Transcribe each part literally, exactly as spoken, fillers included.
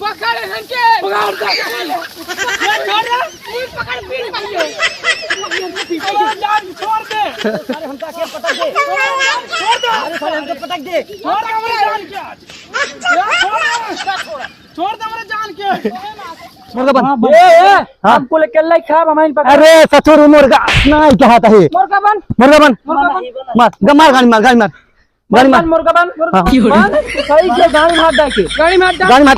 पकड़ इनके। पकड़ दे। ये छोड़ दे। ये पकड़, पीठ पकड़। अरे जान छोड़ दे। अरे हमका के पटक दे। छोड़ दे। अरे साले हमका पटक दे। छोड़ दे हमरे जान के। छोड़ दे। छोड़ दे हमरे जान के। मुर्गा बन। हाँ, बन। ए, ए, हाँ। हमको लेके लाई खाब, हमारे पकड़। अरे ससुर मुर्गा नहीं कहता है। मुर्गा बन। मुर्गा बन। मुर्गा बन। मार, ग-, मार गाड़ी मार, गाड़ी मार। गाड़ी मार। मुर्गा बन, मुर्गा हाँ। बन। सही से गाड़ी मार दे के। गाड़ी मार दे। गाड़ी मार।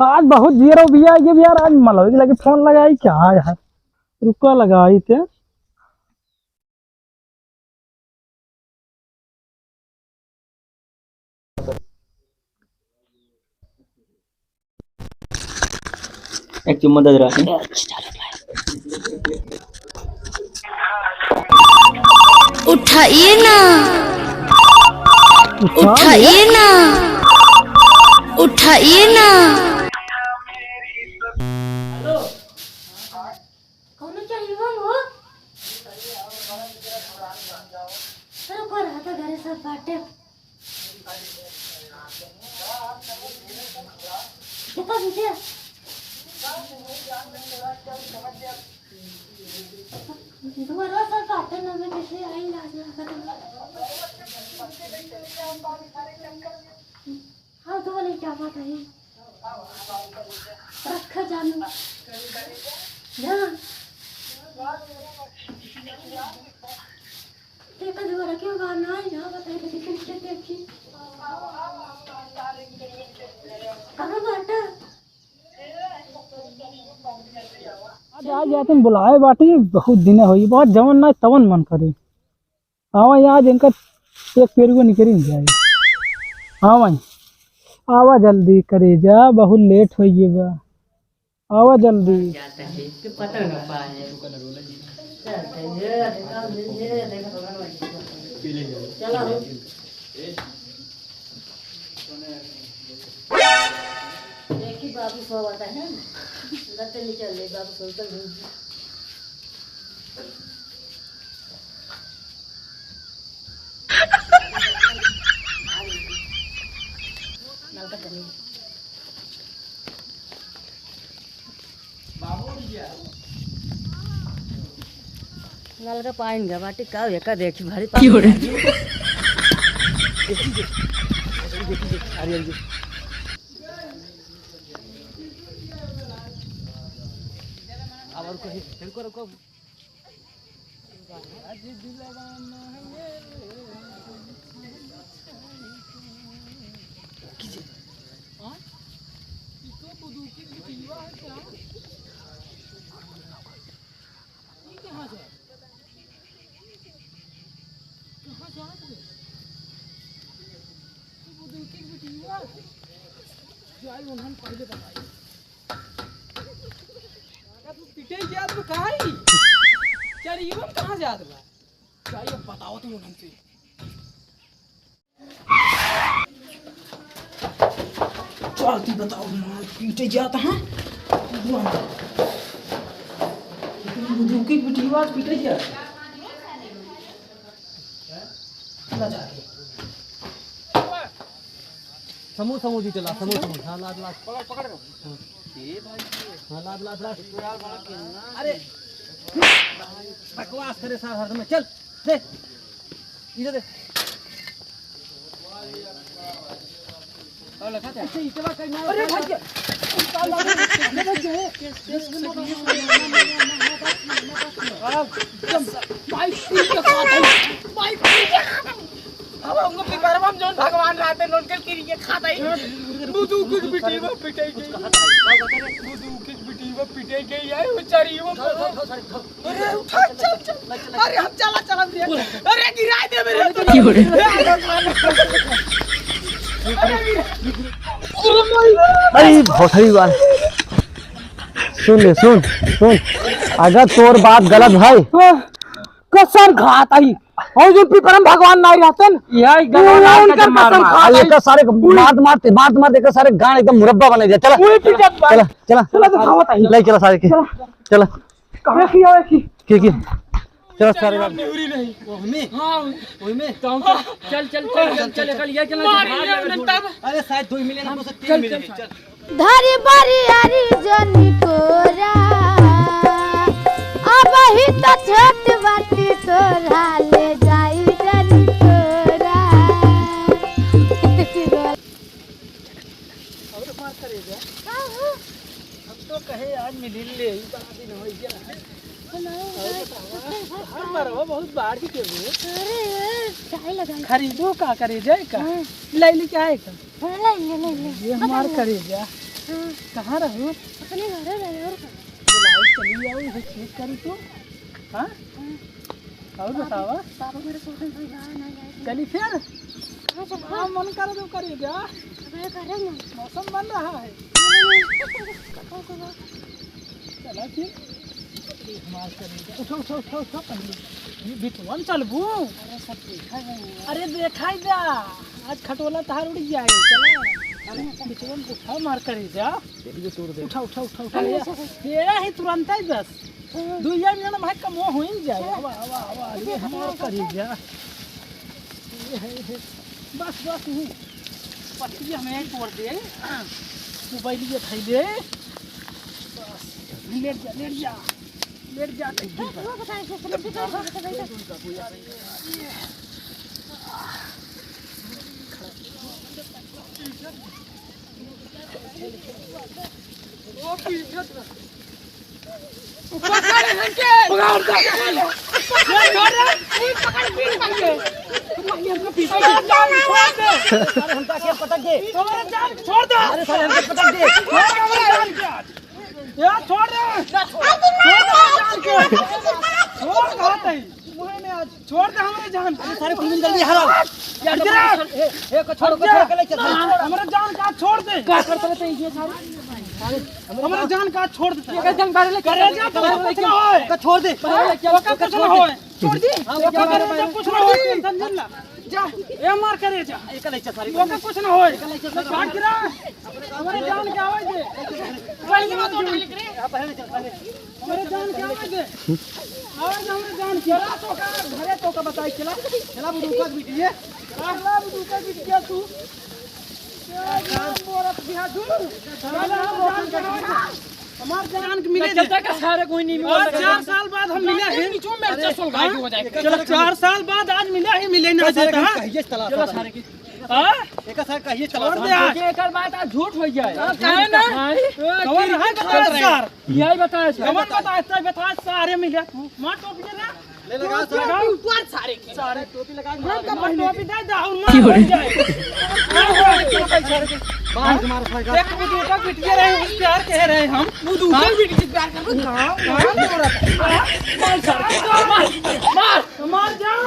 आज बहुत जियरो बिया, ये भी यार, आज मलवी के लगे फोन लगाई क्या यार? रुका लगाई ते। एक चुम्मा दे दे रहा है। उठाइए ना, उठाइए ना, उठाइए ना। कौनो चाहिए हो? अरे कोई रहता घरे सब बाटे। कितना दीजिए? दुआरा सब बाटे ना, मैं कैसे आई लाज लागत। हाँ, तो बोले क्या बात है? रखा जानू। हाँ। देखा दोबारा क्यों गाना है? यहाँ बताइए, लेकिन क्या देखी? कहाँ बाटा? आज, आज यातिन बुलाए बाटी, बहुत दिन होई, बहुत जवन ना तवन मन करे। आवा आज इनका एक पेरुआ निकरी नहीं जाए। आवा, आवा जल्दी करेजा, बहुत लेट होई गए बा। आवा जल्दी। जाता है, कि पता ना पाए। चलते हैं, ये देखा, ये देखा, चला हो। देखी बाबू सोवत है, गते निकल ले बाबू सोवत है। नलका पानी गा बाटे का, एका देखी भारी पानी। अरे, अरे। अब और कोई, रुको, रुको। हाँ? ये तो बुद्धू की बिटिया है क्या? ये कहाँ से? कहाँ जात है? ये बुद्धू की बिटिया है। जाई उन्हन पहले बताई। अगर तू पिटे जात में कहाँ ही? चल, ये कहाँ जात बा? जाई अब बताओ तुम उन्हन से। चल, तू बताओ, मार पीटे जात है। बुद्धू की बिटिया पीटे जात। चला जाके। समूह, समूह जी चला, समूह, समूह। हाँ, लाद, लाद। पकड़, पकड़। हाँ। हाँ, लाद, लाद, लाद। अरे, बकवास करे साहब हरदम। चल, दे। इधर दे। अच्छा, इतवा कहीं ना अरे, भाग जा। भाग जा। भाग जा। भाई, पीट के खाता है। भाई, पीट के खाता है। अब हमको पिपरवा में जौन भगवान रहते, लोन के किरिए खाता है। बुद्धू की बिटिया पिटाई गई। बुद्धू की बिटिया पिटाई गई है, वो चरी वो। अरे उठा, चल, चल। अरे हम चला, चला रे। अरे गिराए दे मेरे तो। की हो रे? अरे गिरा। अरे भोसड़ी वाला। सुन ले, सुन, सुन। अगर तोर बात गलत भाई। हाँ, कसम खात आई। और जो पिपरम भगवान ना रहतन, यही गलत वो उनकर कसम खात आई। अरे एकर सारे मार मार, मार मार एकर सारे गांड एकदम मुरब्बा बना दिया। चला। वही पिटत बा। चला, चला। चला तो खावत आई। ले चला सारे के। चला। चला। कहाँ की आवे की? के, के? चल, सारे बाप। निहुरी नहीं। ओहमे? हाँ। ओहमे? तो हम चल, चल, चल, चल, चल, चल, चल, चल, ये चल, मार भाग लिया लगा उन्हें छोड़। तब। अरे, शायद दो ही मिले ना, हाँ, दो से तीन चल, मिले। चल, चल। चल। धरी बरियारी जनी कोरा, अबही त छोट बाटी तोरा, ले जाई जनी कोरा। और हमार करेजा। का हो? हम तो कहे आज मिल ले, ई बड़ा दिन हो गया। हेलो। और बतावा, हर बार हो बहुत बाढ़ ही के हुए। अरे, चाय लगा। खरीदो का करेजा का? हाँ। ले ली क्या है का? हाँ, ले ले, ले ले। ये हमार करेजा। हाँ। कहाँ रहू? अपने घरे रहे और कहाँ? बुलाओ, चली आओ, इसे चेक करी तू। हाँ? हाँ। और बतावा? पापा मेरे सोते हैं, भाई, ना, ना, ना। चली फिर? हाँ, चल, हाँ, हाँ। मन कर दो करेजा। अबे, करेंगे। मौसम बन रहा है। नहीं, नहीं, नहीं। कब, कब? चला फिर। हमार करेजा। उठो, उठो, उठो, उठो पहले। ये बिटुअन चलबू? अरे, सब देखा है यार। अरे, देखा ही जा। आज खटोला तार उड़ जाए। चला। अरे, बिटुअन उठा, मार करेजा। ये भी तोड़ दे। उठा, उठा, उठा, उठा। अरे, ये, ये ही तुरंत ही बस। दुइया मिनट में कमो हो ही जाए। आवा, आवा, आवा, ये हमार करेजा। ये है, ये। बस, बस, यही। पत्ती हमें तोड़ दे। मोबाइल ये खाई ले। बस, लेट जा, लेट जा। लेट जा, लेट जा। अरे हमका के पटक दे। छोड़ दे। अरे साले हमका पटक दे। छोड़ दे। ए, छोड़ दे। छोड़ दे, जान के। छोड़, कहत है। मुहे में आज। छोड़ दे हमरे जान। अरे, सारे कुल मिल जल्दी हराओ। यार, इधर आ। ए, ए, को छोड़, को छोड़, के ले चल। हमरे जान का छोड़ दे। का करत रहते हैं ये सारे? हमरे जान का छोड़ दे। ये जान बारे ले, करेजा, तोका कुछ ना होए। का छोड़ दे। बारे ले, क्या तोका कुछ ना होए। छोड़ दे। हाँ, तोका करेजा कुछ ना होए, टेंशन जिन ला। जा, ए मार करेजा। एका ले चल सारे। तोका कुछ ना होए। एका ले चल सारे। भाग गिरा। हमरे जान के आवे दे। पहले बात उठा ले रे। हमरे जान के आवे दे। आवे दे हमरे जान के। चला तोका, घरे तोका बताई, चला। चला बुधू का बिटिया। चला बुधू का बिटिया तू। चला मोरत बिहा तू। चला हमरे जान के आवे दे। हमार जान के मिले दे। चलता का सारे कोई नहीं मिला। आज चार साल बाद हम मिले हैं। पीछू में चल गाड़ी हो जाए। चलो, चार साल बाद आज मिले ही मिले ना देता। कहिए तलाश चलो सारे की। हाँ? एका सारे कहिए छोड़ तलाश दे आज। ये एकर बात आज झूठ हो जाए। हाँ, काहे ना? हाँ। कौन रहा बताया सर? यही बताया सर। कौन बताया सर? बताया सारे मिले। मार टोपी ना। ले लगा सारे। लगा ऊपर सारे के। सारे टोपी लगा। मार का पहले। टोपी दे दे और मार हो जाए। बाहर से मार खाएगा। एक बुधू का बिटिया रहे, उस प्यार कह रहे हम। बुधू का बिटिया प्यार कर। हाँ, हाँ, मार सारे। मार, मार। मार जान।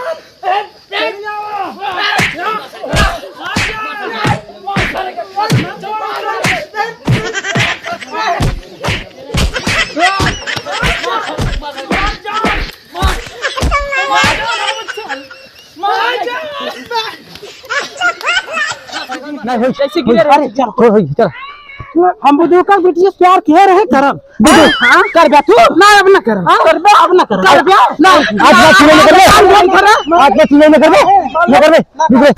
नहीं, होई, कैसे होई, गिरे रहे? अरे, चल, होई, होई, चल। हम बुधू का बिटिया से प्यार किहे रहे, करब। बुधू, हाँ? करबे तू? ना, अब ना करब। हाँ? करबे, अब ना करब। करबे? ना। आज ना चूल्हे में करबे? आज ना चूल्हे में करबे? ना करबे? रुक रे।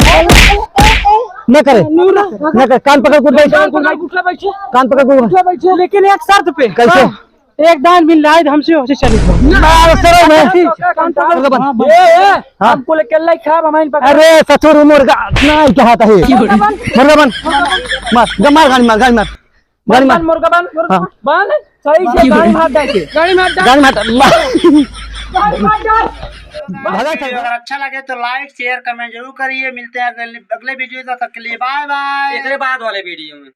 ना करे। ना करे। कान पकड़ के बैठ। कान पकड़ के बैठ। कान पकड़ के बैठ। लेकिन एक शर्त पे। कैसे? हाँ। एक दान बिन लाए हमसे, हमसे चली जाओ। ना, सर, मैं। कान पकड़। हाँ, ए, ए, हाँ। हमको लेके लाई खाब, हमारे पकड़। अरे, ससुर मुर्गा, नहीं कहता है। मुर्गा बन। मार, ग-, मार, गाड़ी मार, गाड़ी मार। गाड़ी मार। मुर्गा बन, मुर्गा हाँ। बन, सही से गाड़ी मार डाल के। गाड़ी मार डाल। गाड़ी मार डाल। गाड़ी मार डाल। भागा चल। अगर अच्छा लगे तो like, share, comment जरूर करिए। मिलते हैं अगले, अगले video, तब तक के लिए bye bye। एकरे बाद वाले video में।